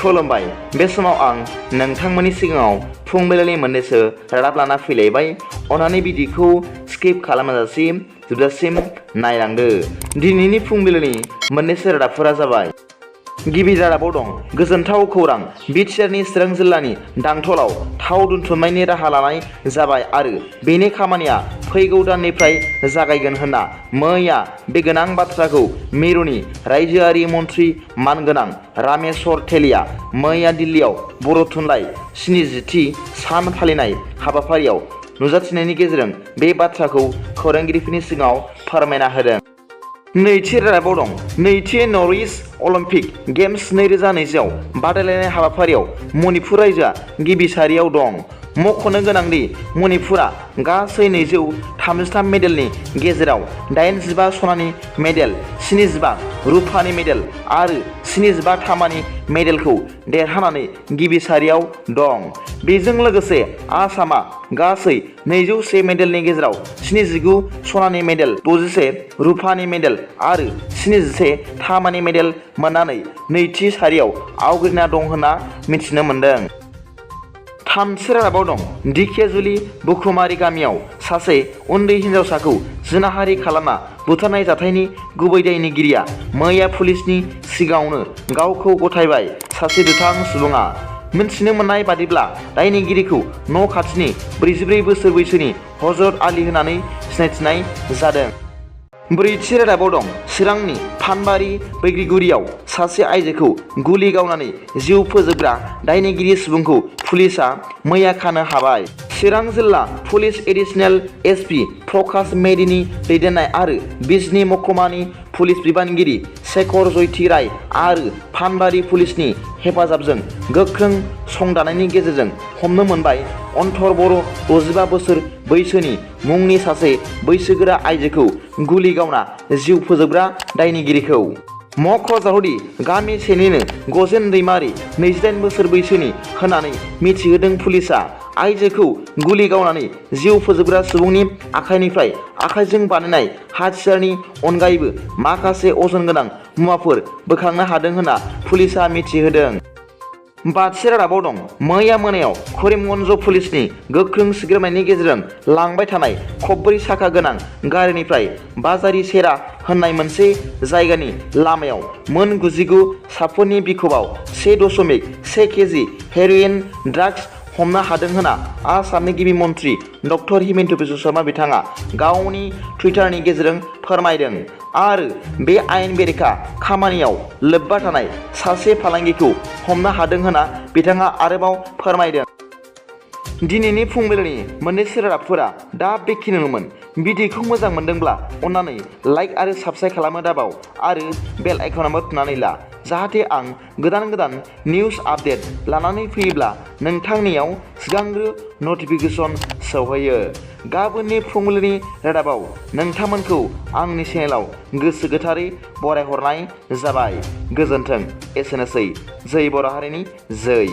खुलुमबाय। बे समाव आं नोंथांमोननि सिगाङाव फुंबिलिनि मोननैसो रादाब लाना फैलायबाय। अन्नानै भिडिअखौ स्किप खालामाजासे जोबजासिम नायलांदो। दिनैनि फुंबिलिनि मोननैसो रादाबफोरा जाबाय। गिबि रादाबाव दं गोजोनथाव खौरां। बिटिआरनि चिरां जिल्लानि दांथलाव थाव दोनथुमनायनि राहा लानाय जाबाय आरो बेनि खामानिया फैगौ दाननिफ्राय जागायगोन होनना मैया बे गोनां बाथ्राखौ मिरुनि रायजोआरि मन्थ्रि मानगोनां रामेश्वर तेलिया मैया दिल्लीयाव बर' थुनलाइ 70थि सान फालिनाय हाबाफारियाव नुजाथिनायनि गेजेरजों बे बाथ्राखौ खौरांगिरिफोरनि सिगाङाव फोरमायना होदों। नैथि रादाबाव दं नैथि नर्थ इस्ट अलिम्पिक गेम्स 2020 बादायलायनाय हाबाफारियाव मणिपुर रायजोआ गिबि सारियाव दं। मख'नो गोनांदि मणिपुरा गासै 233 मेडेलनि गेजेराव 85 सनानि मेडेल, 75 रुफानि मेडेल आरो 75 तामानि मेडेलखौ देरहानानै गिबि सारियाव दं। बेजों लोगोसे आसामा गासै 201 मेडेलनि गेजेराव 79 सनानि मेडेल, 61 रुफानि मेडेल आरो 71 तामानि मेडेल मोननानै नैथि सारियाव आवग्रिना दं होनना मिथिनो मोन्दों। थामथि रादाबाव दं दिखियाजुलि बुखुमारि गामियाव सासे उन्दै हिन्जावसाखौ जिनाहारि खालामना बुथारनाय जाथायनि गुबै दायनिगिरिया मैया पुलिसनि सिगाङावनो गावखौ गथायबाय। सासे दुथां सुबुङा मिथिनो मोननाय बादिब्ला दायनिगिरिखौ न' खाथिनि 44 बोसोर बैसोनि हजरत आली होननानै सिनायथिनाय जादों। ब्रैथि रादाबाव दं चिरांनि फानबारि बैग्रिगुरियाव सासे आइजोखौ गुलि गावनानै जिउ फोजोबग्रा दायनिगिरि सुबुंखौ पुलिसआ मैया खानो हाबाय। चिरां जिल्ला पुलिस एडिशनेल एसपि प्रकाश मेदिनि दैदेननाय आरो बिजनी महकुमानि पुलिस बिबानगिरि शेखर जयति राय आरो फानबारि पुलिसनि हेफाजाबजों गोख्रों संदाननायनि गेजेरजों हमनो मोनबाय अन्तर बर' 65 बोसोर बैसोनि मुंनि सासे बैसोगोरा आइजोखौ गुलि गावना जिउ फोजोबग्रा दायनिगिरिखौ। मख'जाथावदि गामि सेनिनो गजेन दैमारि 28 बोसोर बैसोनि होननानै मिथिहोदों पुलिसआ। आइजोखौ गुलि गावनानै जिउ फोजोबग्रा सुबुंनि आखाइनिफ्राय आखाइजों बानायनाय हाथियारनि अनगायैबो माखासे अजन गोनां मुवाफोर बोखांनो हादों होनना पुलिसआ मिथिहोदों। बाथि रादाबाव दं मैया मोनायाव करिमगन्ज पुलिसनि गोख्रों सिग्रोमनायनि गेजेरजों लांबाय थानाय खबब्रै साखा गोनां गारिनिफ्राय बाजारि सेरा होननाय मोनसे जायगानि लामायाव मोन 99 साफोरनि बिखबाव 1.1 केजि हेर'इन ड्राग्स हमनो हादों होनना आसामनि गिबि मन्थ्रि डक्टर हिमन्त बिश्व शर्मा बिथाङा गावनि टुइटारनि गेजेरजों फोरमायदों आरो बे आयेन बेरेखा खामानियाव लोब्बा थानाय सासे फालांगिखौ हमनो हादों होनना बिथाङा आरोबाव फोरमायदों। दिनैनि फुंबिलिनि मोननैसो रादाबफोरा दा बेखिनियानोमोन। भिडिअखौ मोजां मोनदोंब्ला अन्नानै लाइक आरो साबस्क्राइब खालामनो दाबाव आरो बेल आइकनावबो थुनानै ला, जाहाथे आं गोदान निउस आपडेट लानानै फैयोब्ला नोंथांनियाव सिगांग्रो नटिफिकेसन सौहैयो। गाबोननि फुंबिलिनि रादाबाव नोंथांमोनखौ आंनि चेनेलाव गोसो गोथारै बरायहरनाय जाबाय। गोजोन्थों। एसेनोसै। जै बर' हारिनि जै।